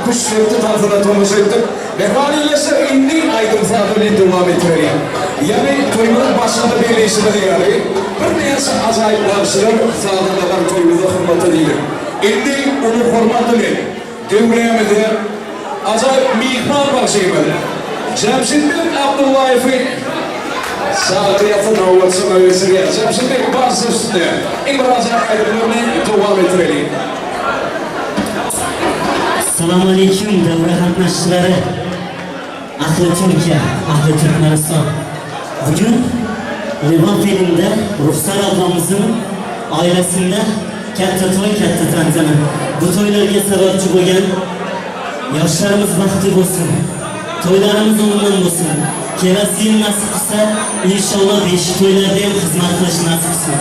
Küştdepdi tansyna tomaşa etdik. Mähriban ildeşler, indi aýdym-saz bilen dowam etdireliň. Ýaňy toýumyzyň başynda belleýşimiz ýaly, birnäçe ajaýyp bagşylar, sazandalar toýumyzda hyzmatda diýdik. Indi uly hormat bilen döwrämize ajaýyp myhman bagşymyz Jemşitbek Abdyllaýewi çagyrýas, nobatçylyga geçirýäs. Jemşitbek, baş üstüne! Iň bir ajaýyp aýdymlar bilen dowam etdireliň. Salam aleýkum döwre gatnaşyjylary, ahli Türkiýe, ahli Türkmenistan. Bugün Lebap ilinde Ruhsar ablamyzyň ailesinde katta toý, katta tantana. Bu toýlarga sababçy bolgan ýaşlarymyz bagtly bolsun. Toýlarymyz oňdan bolsun. Kelasi ýyl nasip qilsa, inşallah beşik toýlarda hem hyzmat qilish nasip qilsin.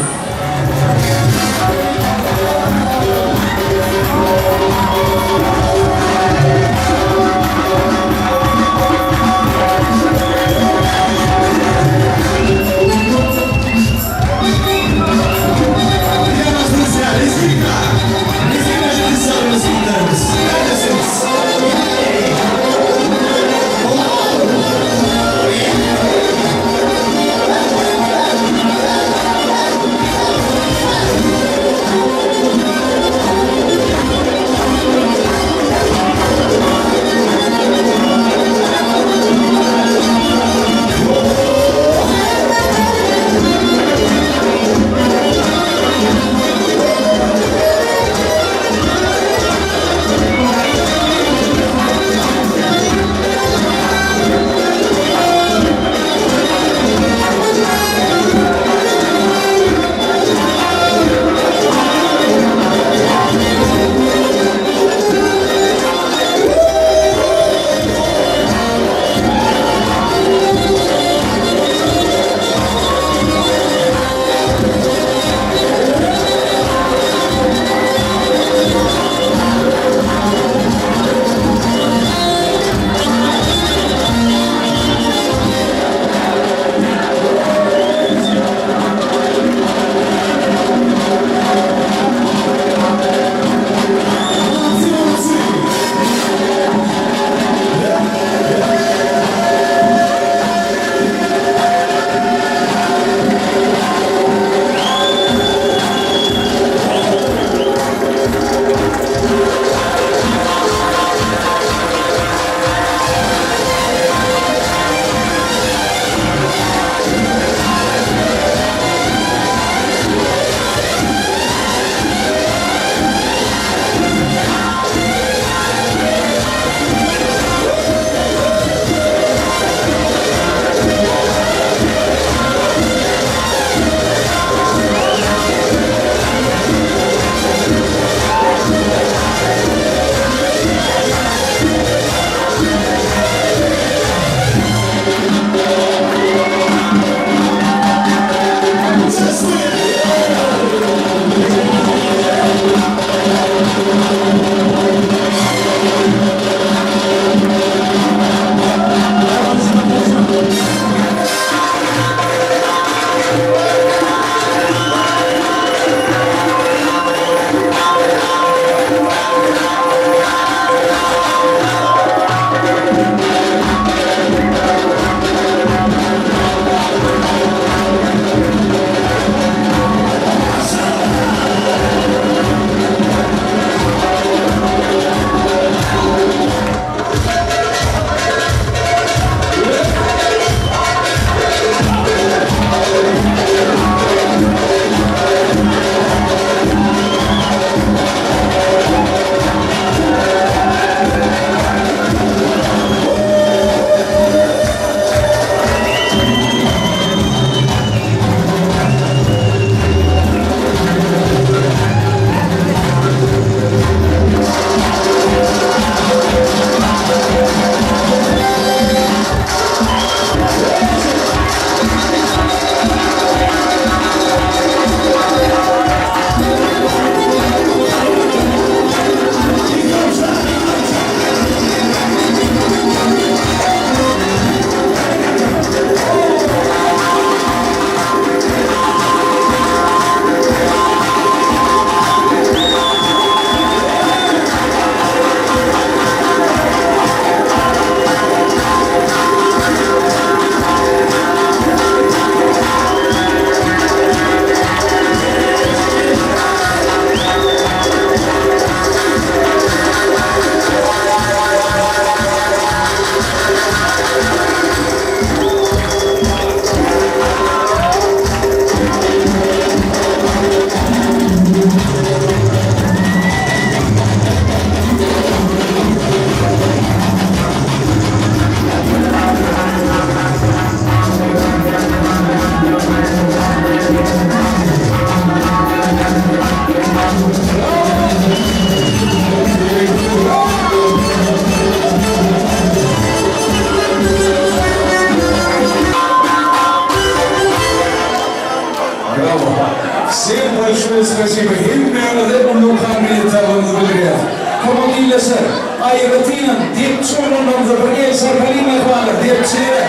Всем большое spasibo. Hemmäňize ullakan minnetdarlygymyzy bildirýäris. Hormatly ildeşler, aýratynam depçi oglanlarymyza bir el çarpalyň mähribanlar, depçilere.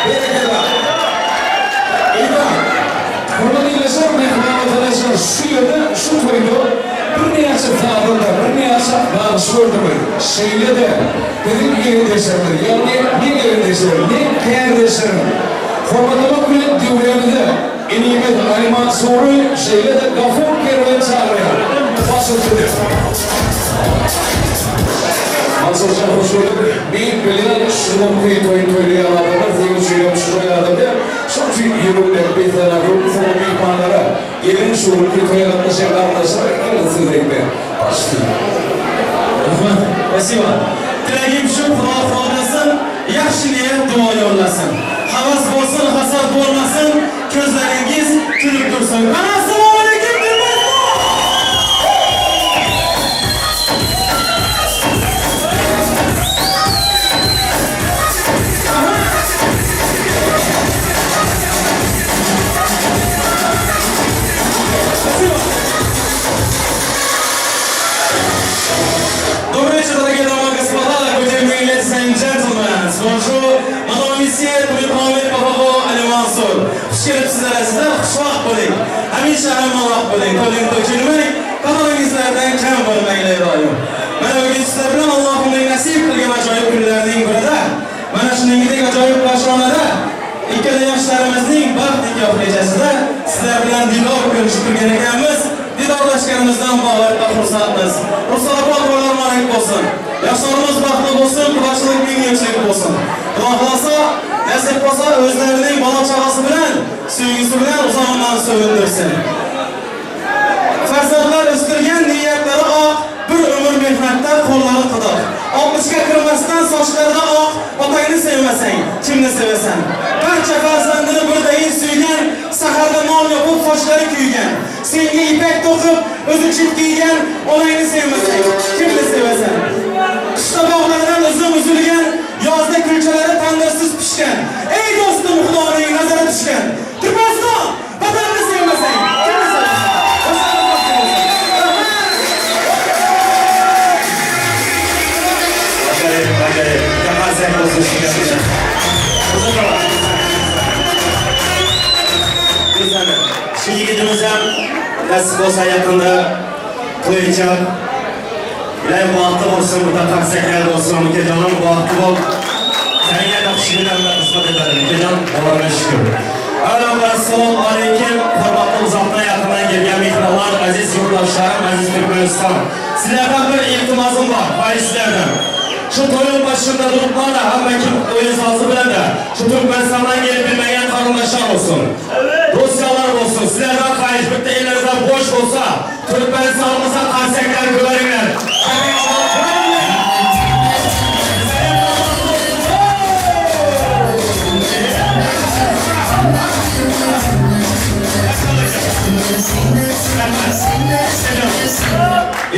Berekella. Eýwa, hormatly ildeşler, mähriban watandaşlar, şu ýerde, şu toýda birnäçe sazanda, birnäçe bagşy gördüňiz. Şeýle-de biziň egindeşlerimiz, ýagny meň egindeşlerim, meň kärdeşlerim hormatlamak bilen döwremize Inimiz Ali Mansury, şeýle-de Gafur Kerweni çagyrýar. Baş üstüne. Mansurjan hoş gördük. Men bilýän şunuň toýuny toýlaýan adamlar seň üçinem şunuň ýaly däl. Şoň üçin ýürekden beslenen ruhy myhmanlara, gelen şu günki toýa gatnaşan garyndaşlara ýylgy söz aýtmaýan. Baş üstüne. Rahmat. Spasibo. Tilegim şu Hudo xohlasin, yaxshi niyat duo yo'llasin. Havas bo'lsin, hasad bo'lmasin, ko'zlaringiz kulib tursin. Mana assalomu alaykum Turkmaniston! Добрый вечер, дорогие дамы и господа, good evening, ladies and gentlemen. Bonjour, madame, monsieur, Muhammed Baba Ali Mansur. Xush kelibsizlar azizlar, xushvaqt bo'ling. Hamisha hamma bo'ling, to'ling to'kilmang, qatoringizlardan kam bo'lmanglar doim. Mana bugun sizlar bilan Allohimning nasib qilgan ajoyib kunlarning birida, mana shuningdek ajoyib kashonada ikkala yoshlarimizning baxt nikoh kechasida sizlar bilan diydor ko'rishib turgan ekanmiz. Diydorlashganimizdan bag'oyatda xursandmiz. Ruxsor opa to'ylar muborak bo'lsin. Yoshlarimiz baxtli bo'lsin, qudachilik ming yilchilik bo'lsin. Xudo xohlasa, nasib bo'lsa o'zlarining bola chaqasi bilan, sevgisi bilan uzog'undan sevindirsin. Farzandlar o'stirgan niyatlari oq, bir umr mehnatda qo'llari qidiq. 60 ga kirmasdan sochlarida oq, otangni sevmasang, kimni sevasan? Barcha farzandini birdayin suygan, saharda non yopib sochlari kuygan. Senga ipak to'qib, o'zi chit kiygan, onangni sevmasang, kimni sevasan? Qishda bog'lardan uzum uzilgan, yozda kulchalari tandirsiz pishgan. Ey do'stim, Xudoning nazari tushgan. Turkmaniston, vatanni sevmasang, kimni sevasan? O'zingni baxtli bo'lsin. Rahmat! Ajoyib, ajoyib. Qarsak bo'lsin shunga. Uzatolar. Bizani shu yigitimiz ham nasib bo'lsa yaqinda to'y echar. Ilayim baxtli bo'lsin, burada qarsaklar bo'lsin, ukajonim baxtli bo'l. Senga yaxshi kunlarda xizmat etadi, ukajon, Allohga shukur. Avvalambor assalomu alaykum, hurmatli uzoqdan yaqindan kelgan mehmonlar, aziz yurtdoshlarim, aziz Turkmaniston. Sizlardan bir iltimosim bor, xohish sizlardan. Shu to'yning boshida turibman, hamma kim o'yin sozi biladi. Shu Turkmanistondan kelib bilmagan qarindoshlar bo'lsin. Do'stlar bo'lsin. Sizlardan xohish bitta elingizlar bo'sh bo'lsa, Turkmanistonimizga qarsaklar ko'ringlar. Ko'ringlar.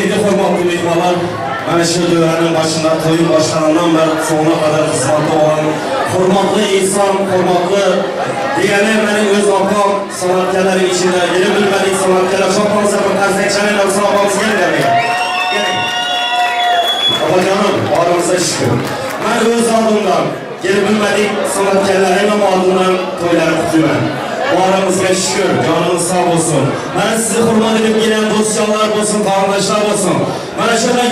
Endi hurmatli mehmonlar, mana shu dövranın başında to'yun boshlangandan beri so'ngina qadar xizmatda bo'lgan hurmatli inson, hurmatli degani mening o'z opam san'atkorlar ichida yeri bilmadik san'atkorlar chopamiz bir qarsak chalaylar opamiz kelinglar. Keling. Opajonim, borimizga shukur. Men o'z oldimdan kelib bilmadik san'atkorlarim oldimdan to'ylarni qutlayman. Borimizga shukur, jonimiz sog' bo'lsin. Mana sizni hurmat edib kelgan do'stjonlar bo'lsin, qarindoshlar bo'lsin. Mana shu yerda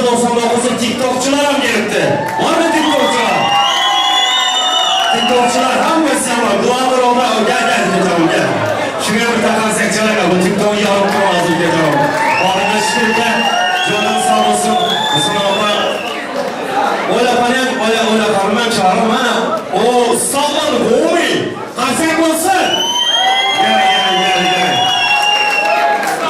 99% TikTokchilar ham kelibdi. Bormi TikTokchilar? TikTokchilar hammasi ham bor. Главный rolda gel gel ukajonim gel. Shunga bir qarsak chalayman. Bu TikTokni yorib turamiz ukajonim. Borimizga shukur, jonimiz sog' bo'lsin. Musulmon opa O'ylab qarang, o'ylab o'ylab qarang, chog'im mana. O, Istanbul G'o'mi. Qarsak bo'lsin. Gel gel gel gel.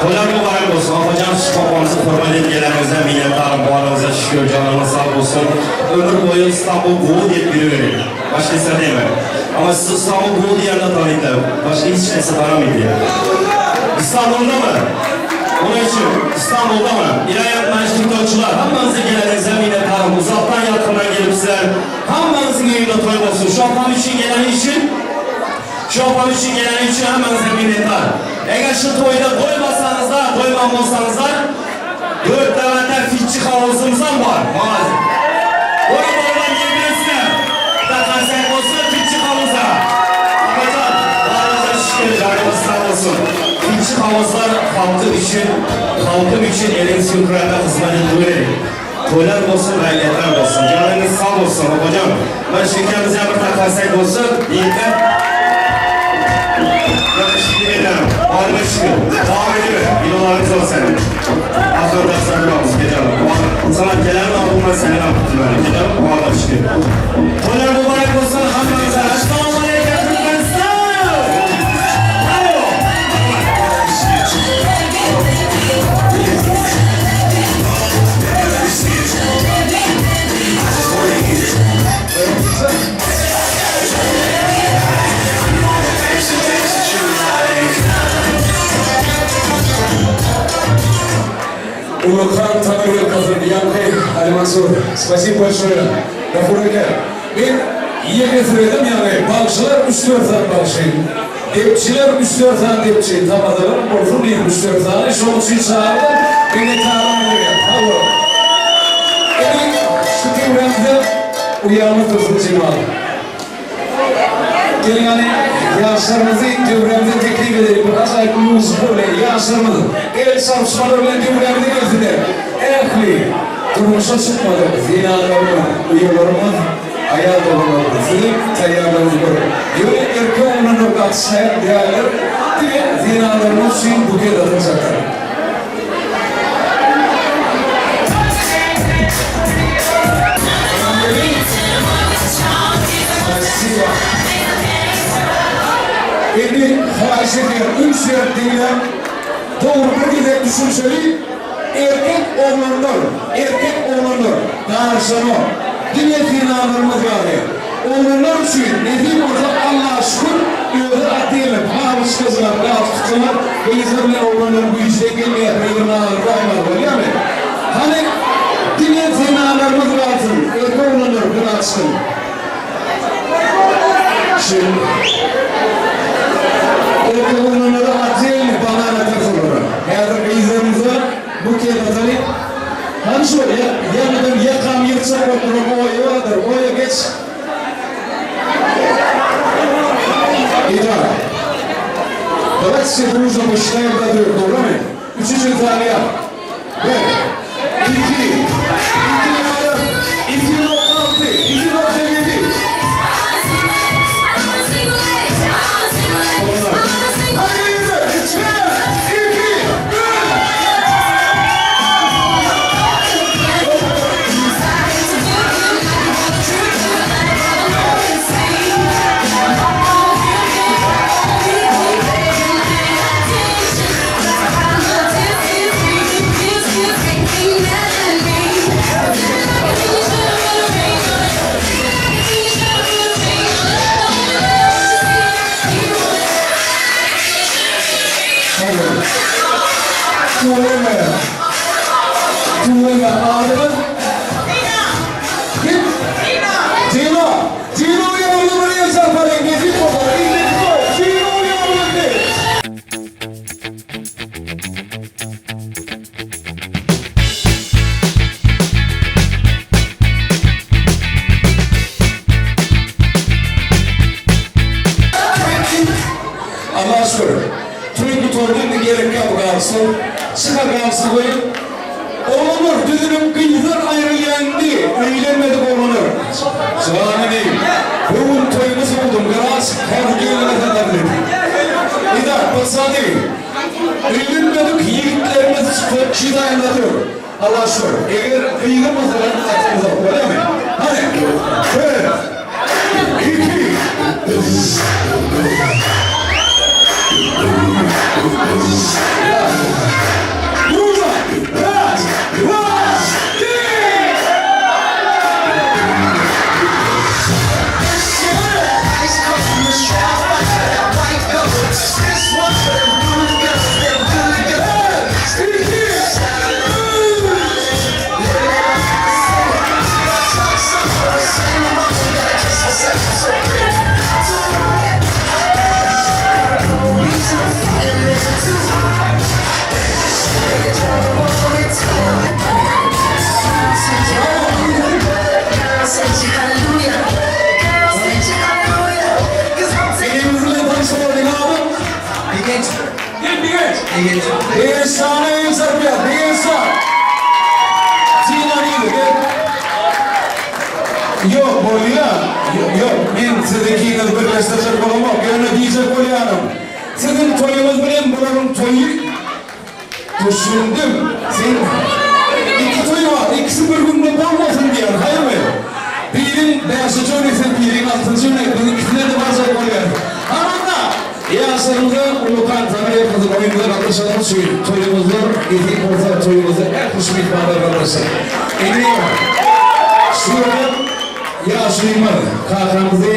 To'ylar muborak bo'lsin. Opajon shu opamizni hurmat etganlaringizdan minnatdorim. Boringizga shukur, joningiz sog' bo'lsin. Umr bo'yi Istanbul Go deb yuravering. Boshqa narsa deyman. Ammo siz Istanbul Go deganda taniydilar. Boshqa hech narsa tanimaydi. Istanbuldami? Onun uchun İstanbul'dami? İlayot mana shu TikTokchilar hammamizga kelganingizdan minnatdorim. Uzoqdan yaqindan kelibsizlar. Hammamizning uyida to'y bo'lsin. Shu opam uchun kelgani uchun Shu opam uchun kelgani uchun hammamizga minnatdor. Eger şu toýda goýmasaňyzlar, goýman bolsaňyzlar, dört dagada fitçi howuzymyzam bar. Magazin. Ony boluban ýebilesizler. Da konsert bolsun fitçi howuza. Abajan, baryňyza şükür, janyňyz sag bolsun. Fitçi howuzlar halky üçin, halkym üçin elin sürkürende hyzmat edip durerin. Toýlar bolsun, gaýratlar bolsun. Janyňyz sag bolsun, Abajan. Mana şu ikimize bir takarsak bolsun, ýigitler. Ýakyşykly gelýär. Baryňa şükür. Dowam ediber. Ýylylaryňyz bolsun. Ahyrda saýlawymyz gelen. Sana gelen aklymdan seni aklymdan gelen. Baryňa şükür. Toýlar mübarek bolsun hammaňyza. Assalamu aleykum Türkmenistan. Bravo. Ullakan Taňryýalkasyn ýaňky Ali Mansur. Spasibo bolşoýe. Gafur eke. Men ýeke süredim ýaňy bagşylar üç-dört sany bagşy. Depçiler üç-dört sany depçi. Tamadalar bolsun diýip üç-dört sany. Şoň üçin çagyrdym. Minnetdarlyk bildirýän. Sag boluň. Indi şu töwrämizde uýamyz dursun Jemal. Geliň hany ýaşlarymyzy döwrämize teklip edeýin bir ajaýyp muzika bilen ýaşlarymyz el çarpyşmalar bilen döwrämize gelsinler. Ähli durmuşa çykmadyk zenanlarymyz, uýalarymyz, aýal doganlarymyz siziň taýýarlygyňyzy görüp ýöne erkek oglanlar gatyşmaýan däldir diňe zenanlarymyz üçin buket atyljakdyr. Spasiba. Indi haýyş edýän üns berip diňläň. Dogry bir gezek düşünşeli. Erkek oglanlar, erkek oglanlar garyşanok. Diňe zenanlarymyz galýar. Oglanlar üçin nesip bolsa Allaha şükür özi atýerler, babyçkajylar, galstukçylar, gyzlar bilen oglanlaryň güýji deň gelmeýär, bir-birine agyr baglar bolýarmy? Hany diňe zenanlarymyz galsyn, erkek oglanlar bir açsyn. Şimdi erkek oglanlara atýerli banan atarys olara. Häzir gyzlarymyza buket atalyň. Hany şu ýaňydan ýakamy ýyrtjak bolup duran oýa bardyr, oýa geç. Итак, давайте все дружно посчитаем до трех, dogrymy? Üçünji saniýa. Bir, iki, iki ýarym, 2.6, 2.7. Hadi yürü. Bir, iki, üç. Tüweleme. Tüweleme. Adyňyz? Kim? Dino. Dino ýaly bir el çarpalyň. Nesip bolsa. Illik toý. Dino ýaly. Allaha şükür. Toý gutardy indi gerekýä bu galstuk. Çyka galstuk goýup. Oglanlar düzülip gyzlar aýrylýan indi öýlenmedik oglanlar. Janyny bu gün toýuny sowdum biraz häzir gelnime sataryn diýdi. Ida patsany öýlenmedik ýigitlerimiz çykyp şidaýynda dur. Allaha şükür. Eger gyýylmasalar gaty uzak bolýamy? Hany bir, iki. Družno! Raz, dva, tri! Bir, iki, üç! Begenç. Begenç sana el çarpýar. Begenç jan. Tina nirde? Gel. Ýok, bolýa. Ýok, men siz ikiňizi birleşdirjek bolamok. Ýöne diýjek bolýanym, siziň toýuňyz bilen bularyň toýy Düşündim. Sen iki toý bar, ikisi bir günde bolmasyn diýýän, haýyrmy? Biriň bäşinji güni, sen biriň altynjy güni, biz ikisine-de barjak bolýarys. Hamana, ýaşlarymyza ullakan familiýa gyzyl oýunlar gatnaşanyňyz üçin toýuňyzda nesip bolsa toýuňyzda ähli şu myhmanlar gatnaşsyn. Indi şu ýerde ýaşulymyz kakamyzy.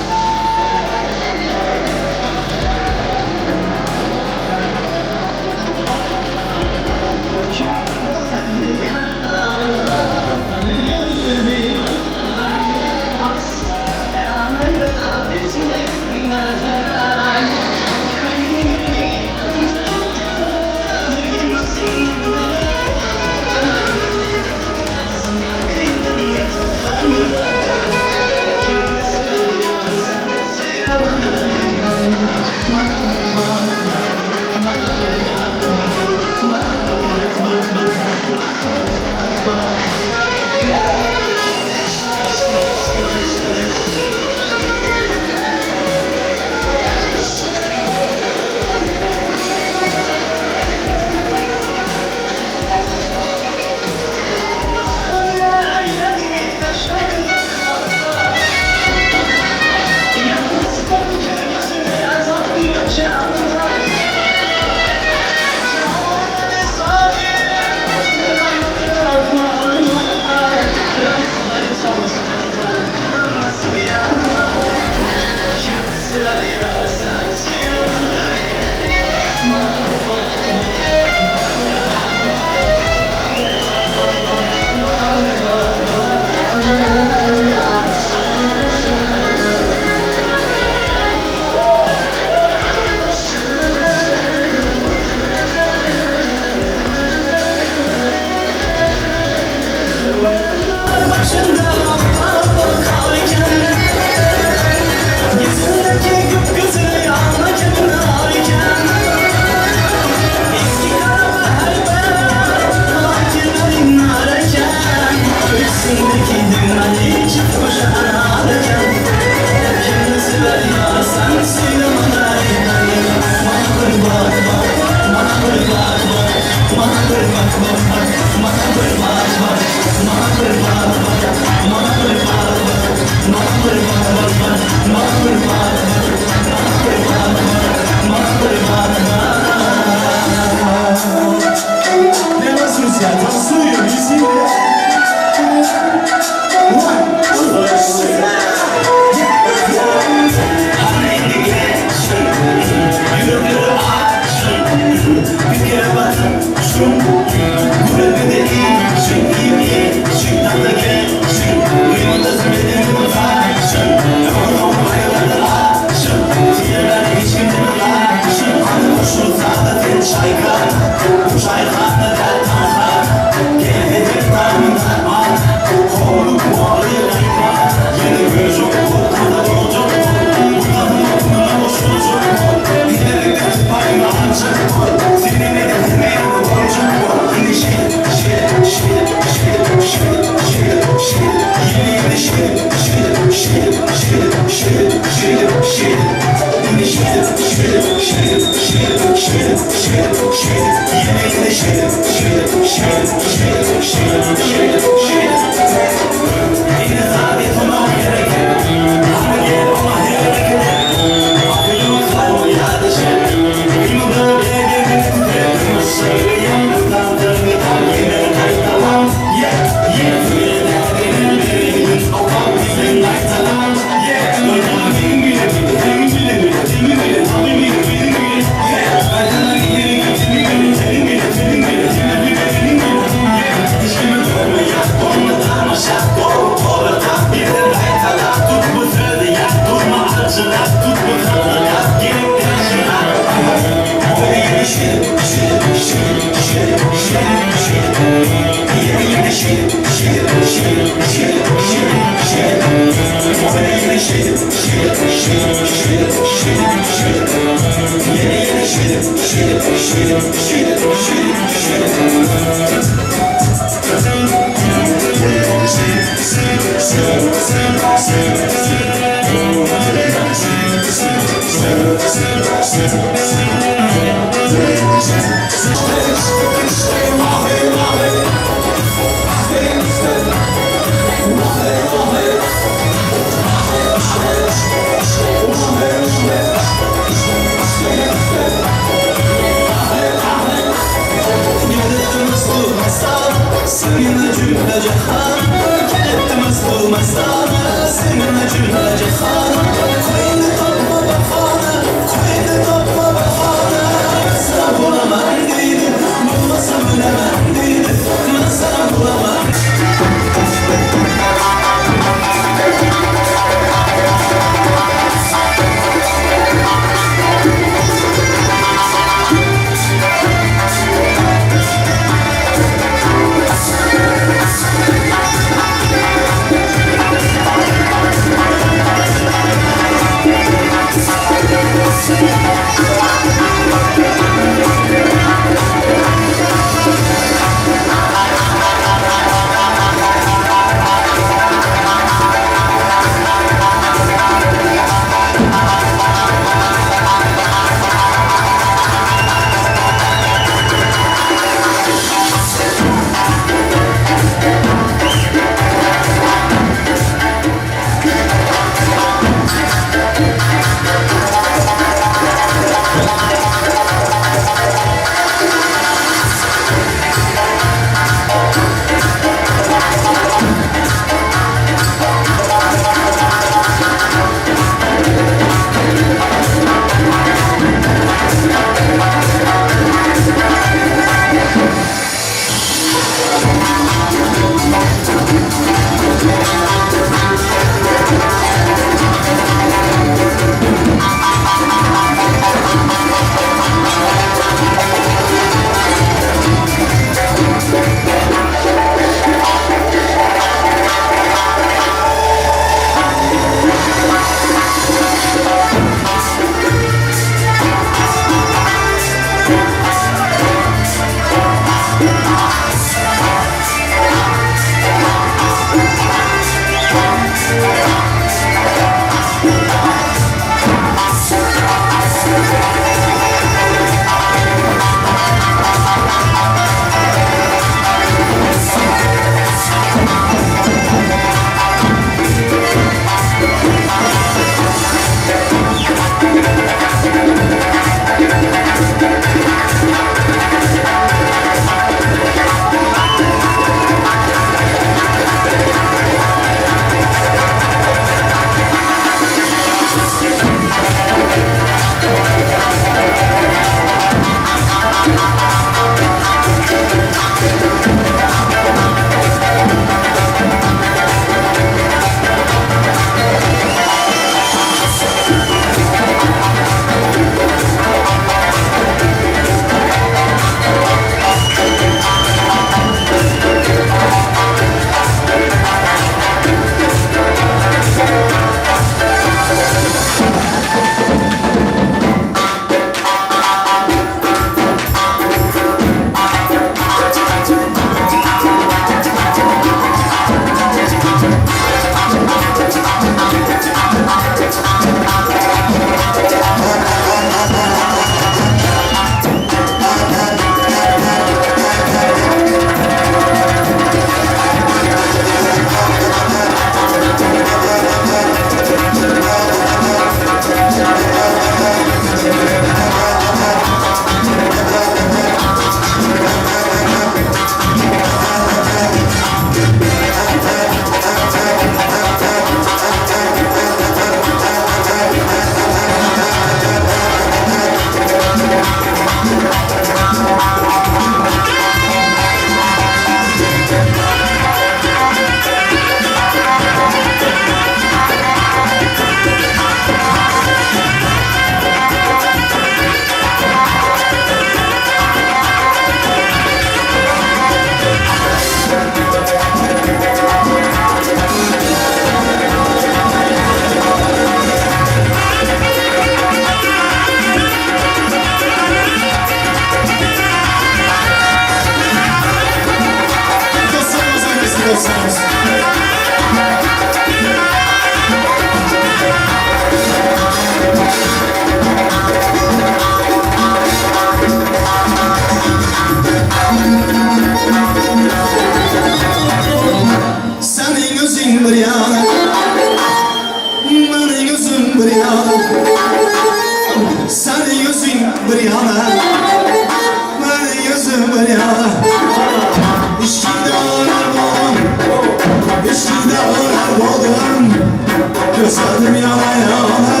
Gözlerim yana yana,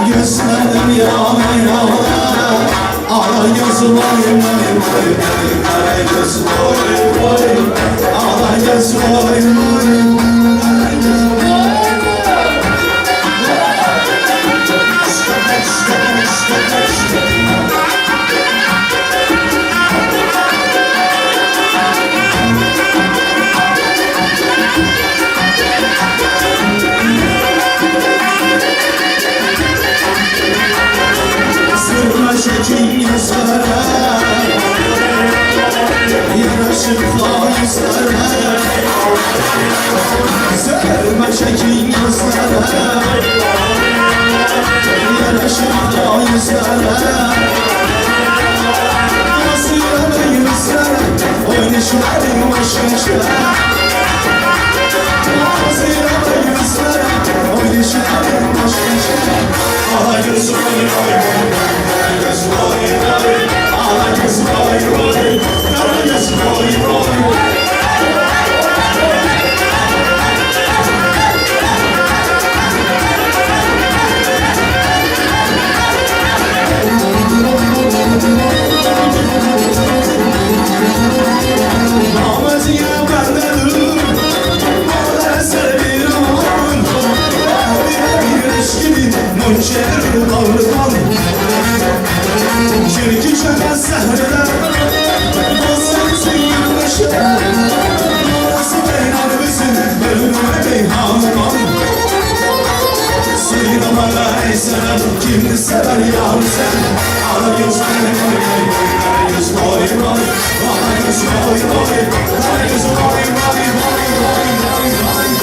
gözlerim yana yana. Ala göz vay vay vay vay, kara göz vay vay. Ala göz vay vay, kara göz vay Sırma çekin gözlere Yaraşıklı yüzlere Sırma çekin gözlere Yaraşıklı yüzlere Nasıl yüzlere Oynayışların başkaca Nasıl yüzlere Oynayışların başkaca Ala göz oy oy oy, kara göz oy oy. Ala göz oy oy, kara göz oy oy. Namazıya bendedir, bana seviyorum. Bir eşkili, münşer dağırdan. Çirkin şaka sahnede, bozsan sıyırmışı. Orası beynar bizim, bölümüne beyhanım. Sinemada ey senem, kimi sever yar sen? Ara göz oy oy oy, kara göz oy oy. Ara göz oy oy, kara göz oy oy oy oy oy oy.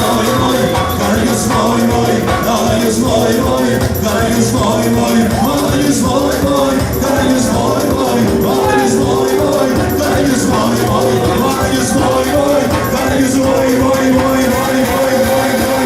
vay vay Kara göz vay vay Ala göz vay vay Kara göz vay vay Ala göz vay vay Kara göz vay vay Ala göz vay vay Kara göz vay vay Ala göz vay vay Kara göz vay vay vay vay vay vay vay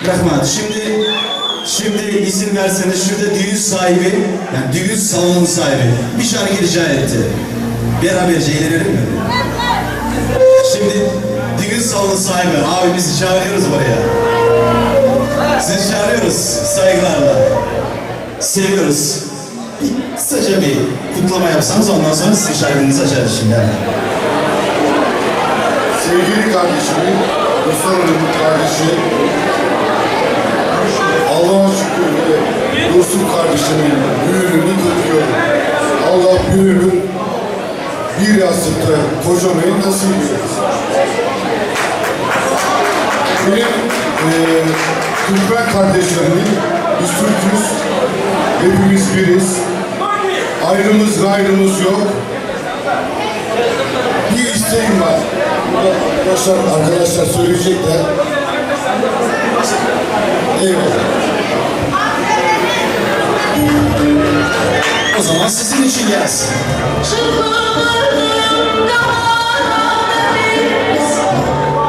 Rahmat. Şimdi şimdi izin verseniz şurada düğün sahibi, yani düğün salonun sahibi bir şarkı rica etti. Beraberce eğlenelim mi? Şimdi düğün salonu sahibi abimizi çağırıyoruz buraya. Sizi çağırıyoruz saygılarla. Seviyoruz. Bir, kısaca bir kutlama yapsanız ondan sonra sizin şarkınızı açarız şimdi. hemen. Sevgili kardeşimin, Ruslan'ın kardeşi, Allah'a şükür ve dostum kardeşimin düğününü kutluyorum. Allah bir ömür bir yastıkta kocamayı nasip eylesin. Benim eee Türkmen kardeşlerimin, biz Türk'üz, hepimiz biriz. Ayrımız gayrımız yok. Bir isteğim var. Burada Arkadaşlar, arkadaşlar söyleyecekler. Eyvallah. O zaman sizin için gelsin. Çırpınırdım Karadeniz,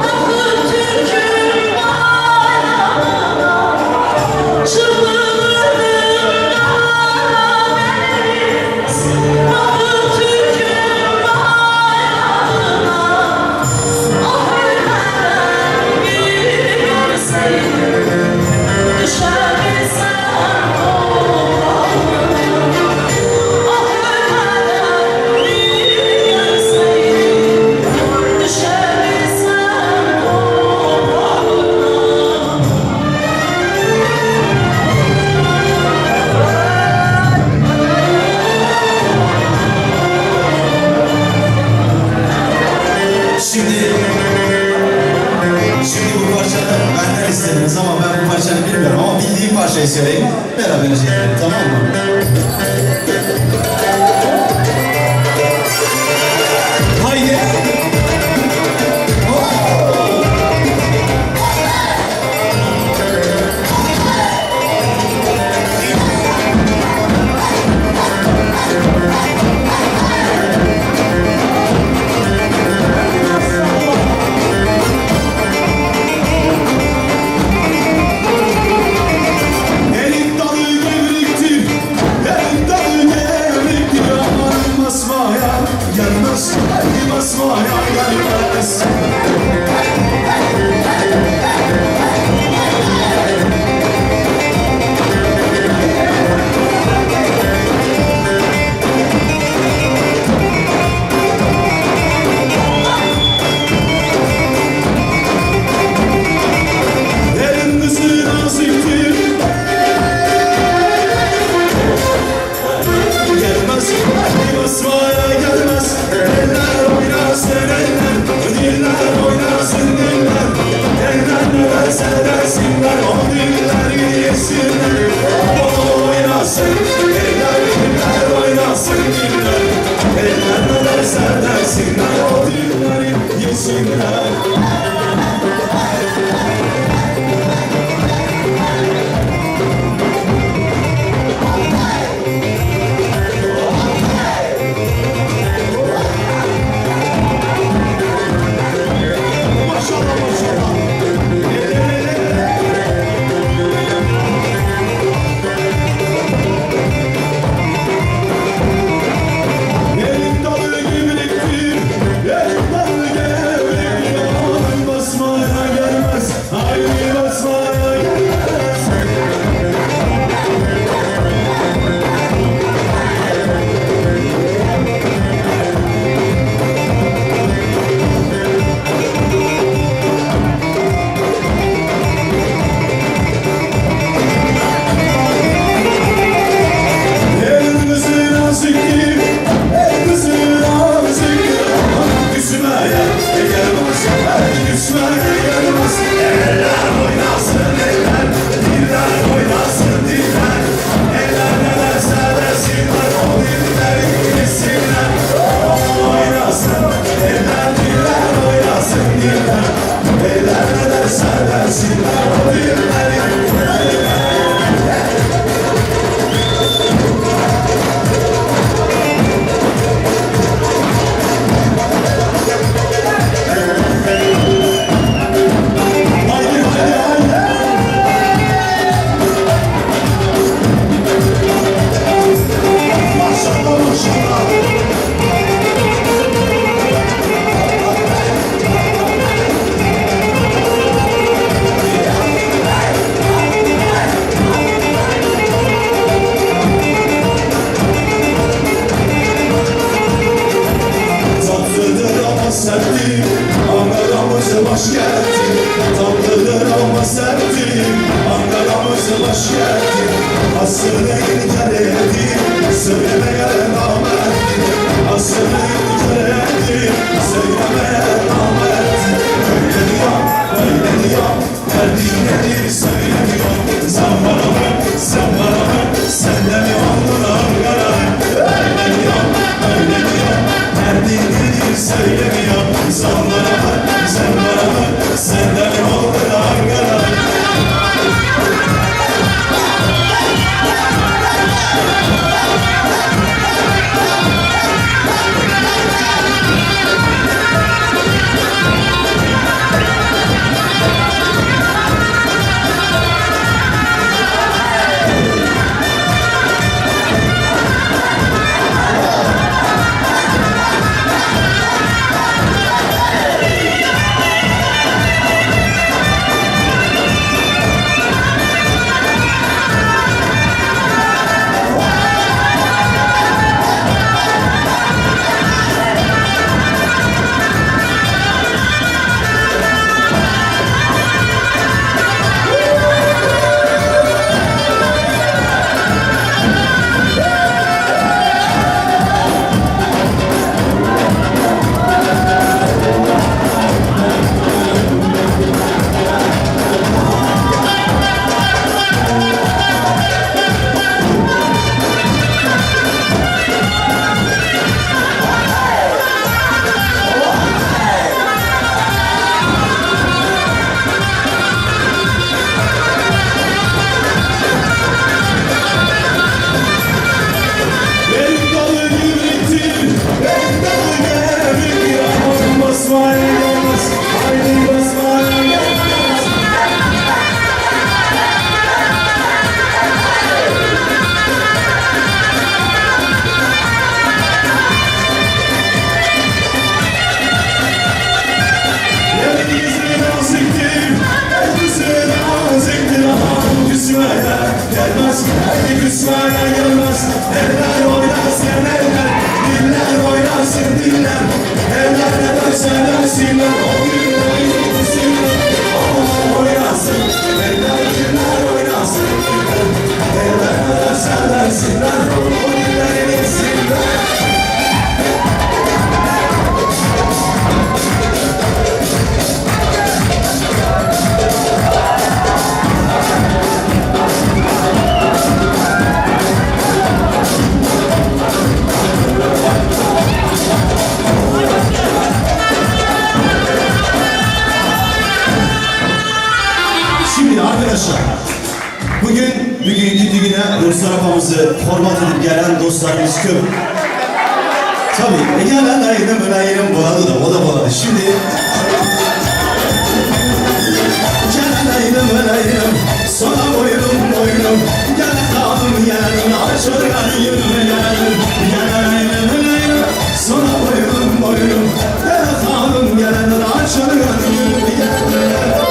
Kapı Türk'ün bayrağına. Çırpınırdım Karadeniz, Kapı Türk'ün bayrağına. Ah ölmeden bir görseydim, düşebilsem toprağına. Ah ölmeden bir görseydim, düşebilsem toprağına. Şimdi şimdi bu parçanı benden istediniz ama ben bu parçanı bilmiyorum ama bildiğim parçayı söyleyeyim. Beraberce edelim tamam mı? Haydi. Oo! Erik dalı gevriktir, erik dalı gevriktir Aman basmaya gelmez, basmaya gelmez Elin kızı naziktir Gelmez, basmaya gelmez. derse dersinler O dilleri yesinler Bol oynasın Eller diller oynasın diller Eller ne derse dersinler O dilleri yesinler. Maşallah maşallah. Elim dalı gevrektir, elim dalı gevrektir. Aman basmaya gelmez. Ruhsar apamyzy hormat edip gelen dostlarymyz köp. Tabii, e gelen ayrım ayrım boladı da, o da boladı. Şimdi Gelen ayrım ayrım, sana boynum boynum. Gel hanım gel, açılgan yürüme gel. Gelen ayrım ayrım, sana boynum boynum. Gel hanım gel, açılgan yürüme gel.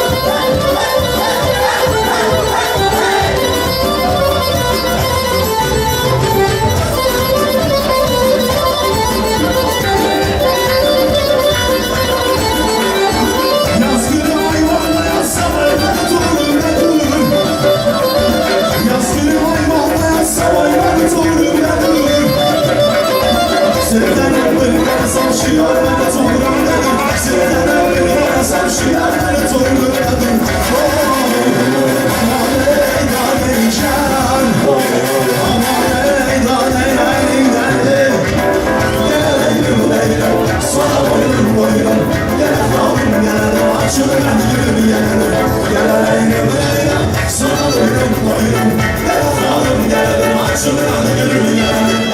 Yaz günü ayvanda yatsam ben dururum ben dururum. Yaz günü ayvanda yatsam ben dururum ben dururum. Sevdenim bir yansam şu yar ben dururum dedim. Sevdenim bir yansam şu yar ben dururum dedim. Oy, aman ey dane can. Aman ey dane ey dane. Gel leylim sana boynum boynum. Gel hanım gel, açılgan gülüm gel. Gel leylim leylim, sana boynum boynum. Gel hanım gel, açılgan gülüm gel.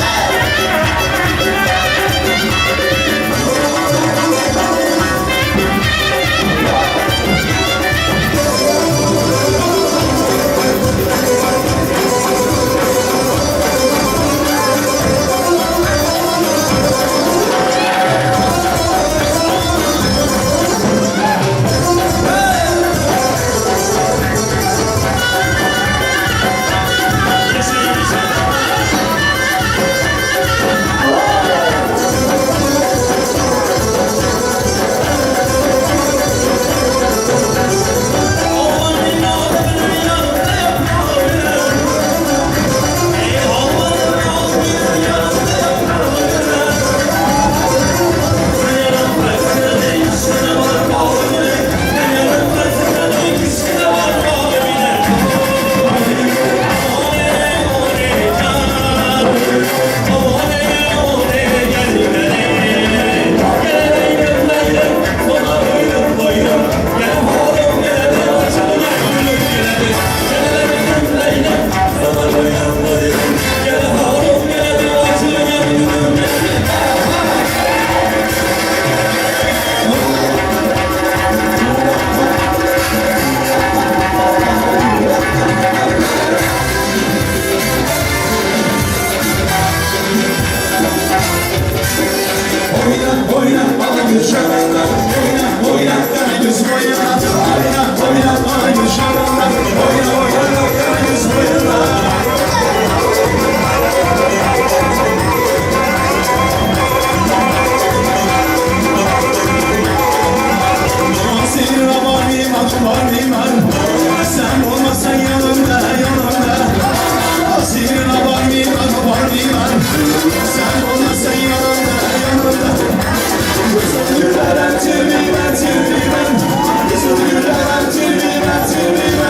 Oyna oyna bana göz şaraplar Oyna oyna kara göz oyna Oyna oyna bana göz şaraplar Oyna oyna kara göz oyna Senin aman iman iman Sen olmasan yanımda yanımda Senin aman iman iman Sen olmasan yanımda yanımda Kızıl güllerem tüyüm tüyüm Kızıl güllerem tüyüm tüyüm.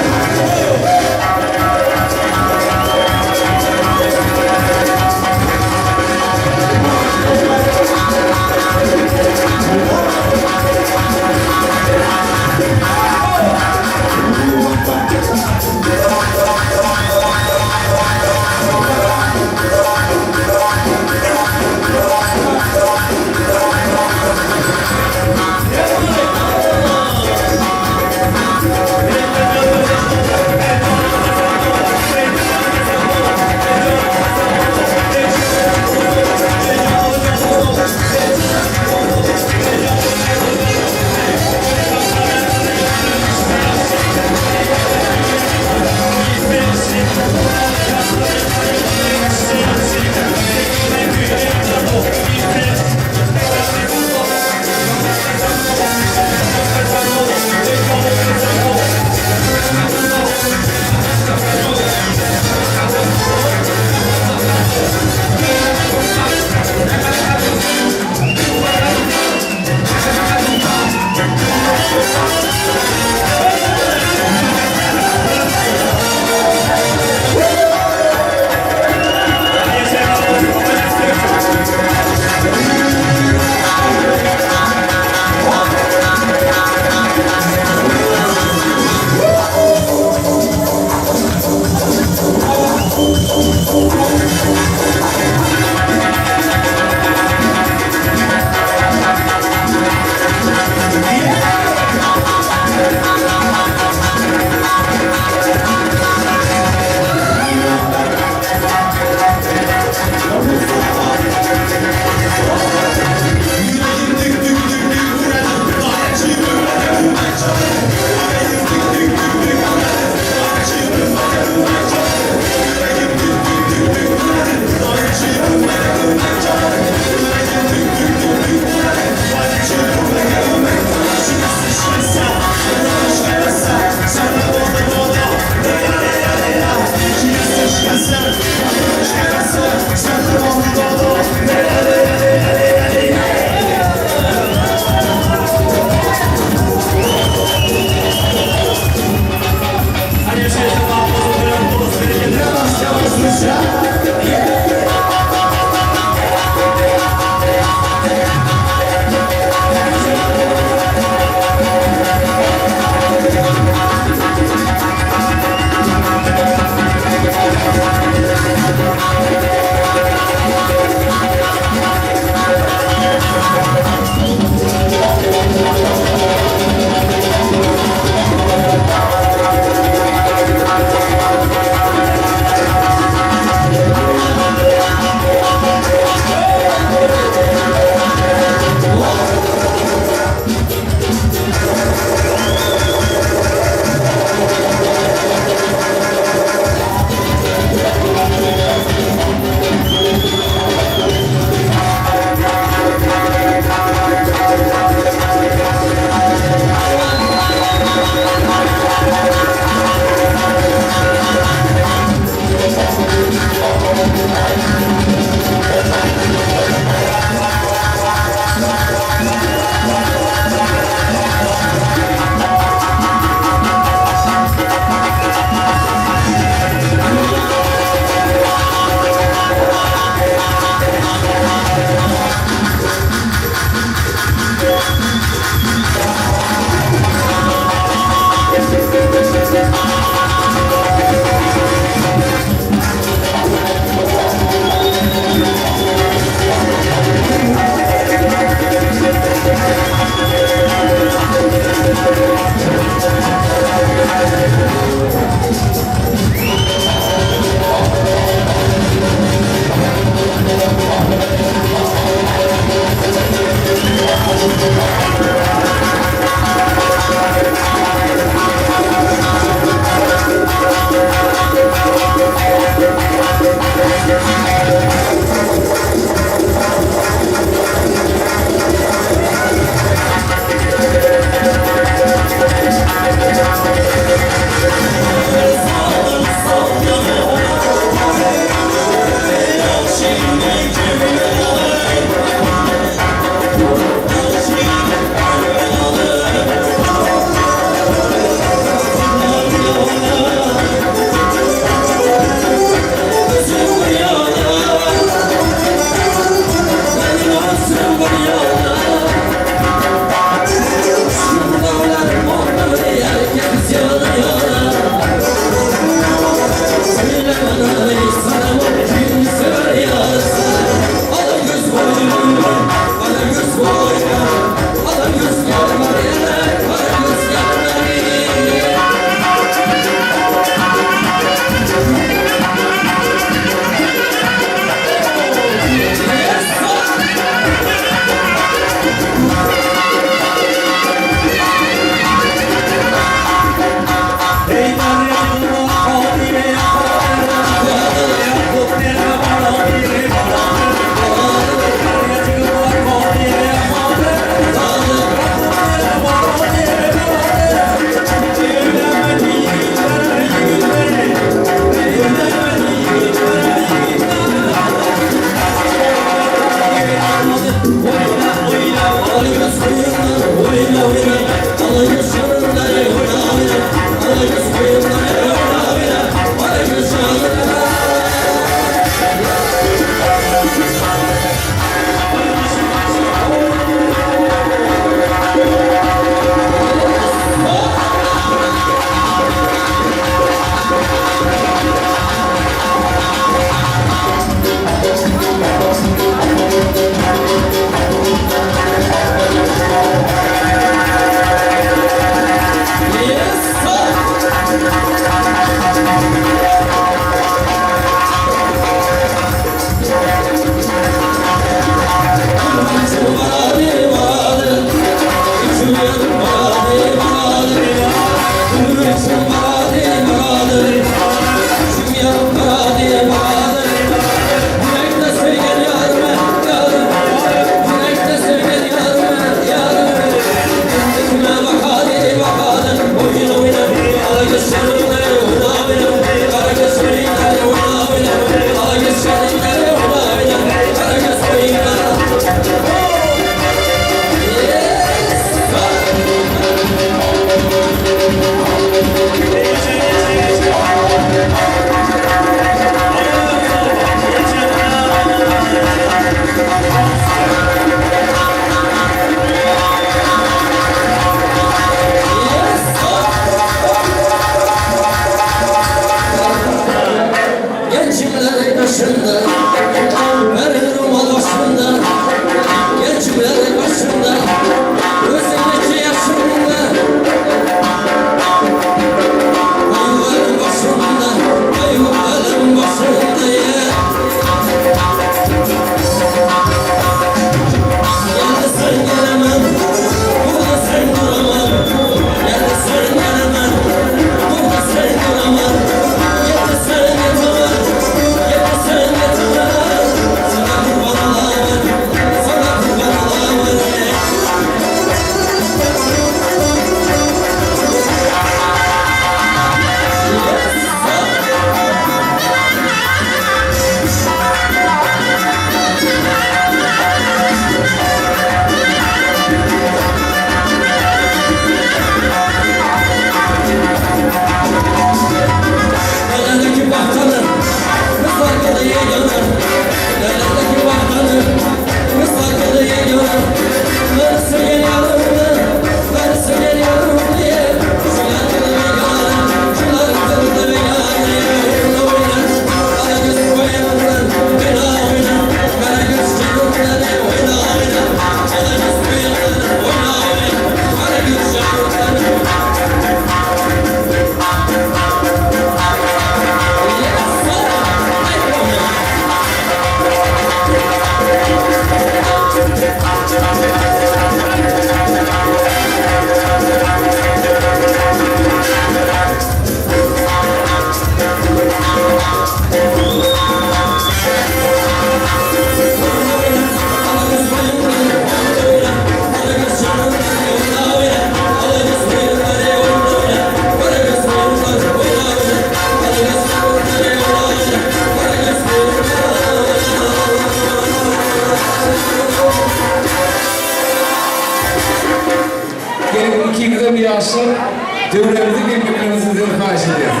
Töweregimize gelmeklerini sizden haýyş edýäris.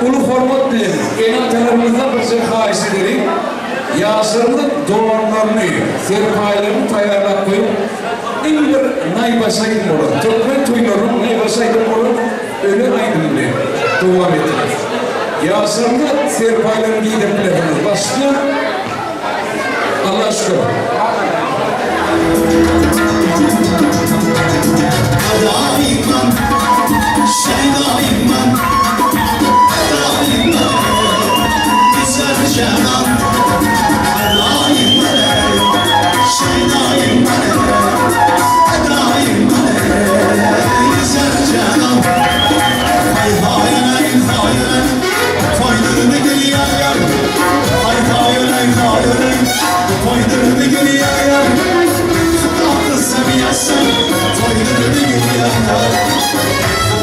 Uly hormat bilen ene-atalarymyzdan birje haýyş edeliň, ýaşlarymyzyň donlaryny, serpaýlaryny taýýarlap goýup, iň bir naýbaşy aýdym bolan, türkmen toýlarynyň naýbaşy aýdymy bolan Öler aýdymy bilen dowam etdiris. Ýaşlarymyza serpaýlaryny giýdirip bilersiňiz. Başda Allaha şükür. Adaýman, şeýdaýman, Adaýman, güzel janan. Adaýman, şeýdaýman, Adaýman, güzel janan. Hay hay hay hay, toýduryny gül ýar ýar. Hay hay hay hay, toýduryny gül ýar ýar. Tatlı seviyorsan, toýduryny gül ýar ýar.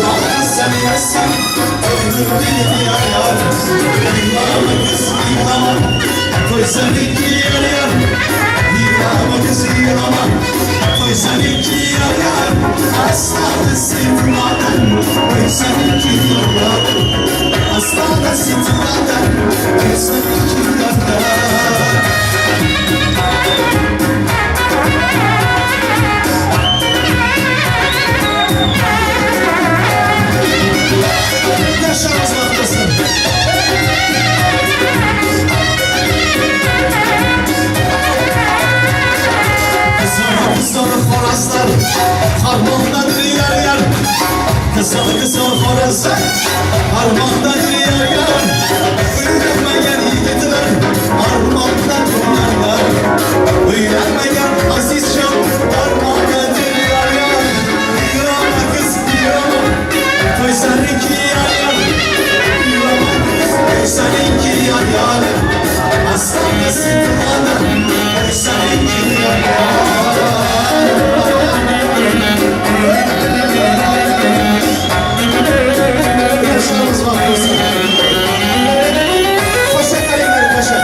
Tatlı seviyorsan, toýduryny gül ýar ýar. Yıllama kız yıllama, toý seninki ýar ýar. Yıllama kız yıllama, toý seninki ýar ýar. Asla sırtmadan, toý seninki ýar ýar. Asla sırtmadan, toý seninki ýar ýar. Yaşamaz bakmasın. Kızıl kızıl horozlar Harmandadır yar yar. Kızıl kızıl horozlar Harmandadır yar yar. Uylanmayan yigitler Armanda durarlar. Uylanmayan aziz can Armandadır yar yar. Yığlama kız yığlama Toy seninki yar yar. Yığlama kız toy seninki yar yar. Aslan kızı Toy seninki yar yar. Yaşamız var olsun. Paşa kalemleri paşa.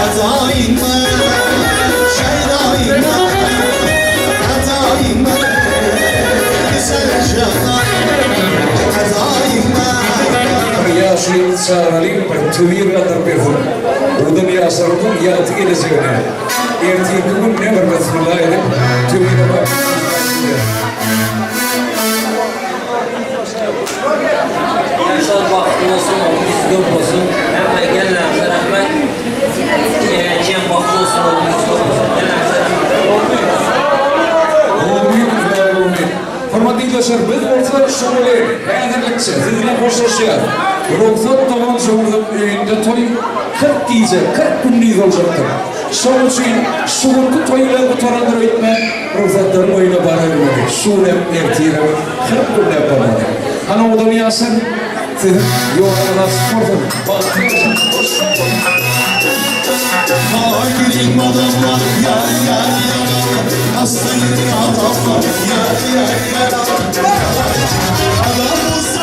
Adayım şeydayım Adayım güzel canan Adayım Bir ýaşulyny çagyralyň, bir töwir galdyryp bersin. Owadan ýaşlarymyzyň ýagty gelejegine. Ertirki gün ne bir bismillah edip töwire baryp Yaşlar baxtlı olsun, oğlumuz köp olsun. Həmmə gələnlərimizə rəhmət. Gələcəyəm baxtlı olsun, oğlumuz köp olsun. Gələnlərimizə rəhmət. Amin, amin. Hormatly ildeşler, biz bolsa şuňa häzirlikçe siz bilen hoşlaşýarys. Rugsat dogan şoňuzyň öýünde toý 40 gije, 40 gündiz boljakdyr. Şonuň üçin şu günki toý bilen gutarandyr öýtme, rugsatlaryň öýüne barabilmeli. Şu gün hem ertir hem 40 günläp barmaly. Hany owadan ýaşlar, siziň ýoluňyz açyk bolsun. Bagtly ýaşaň. Hoş sag boluň. Hakirim adamlar yar yar yar Hastayım adamlar yar yar yar Adam olsa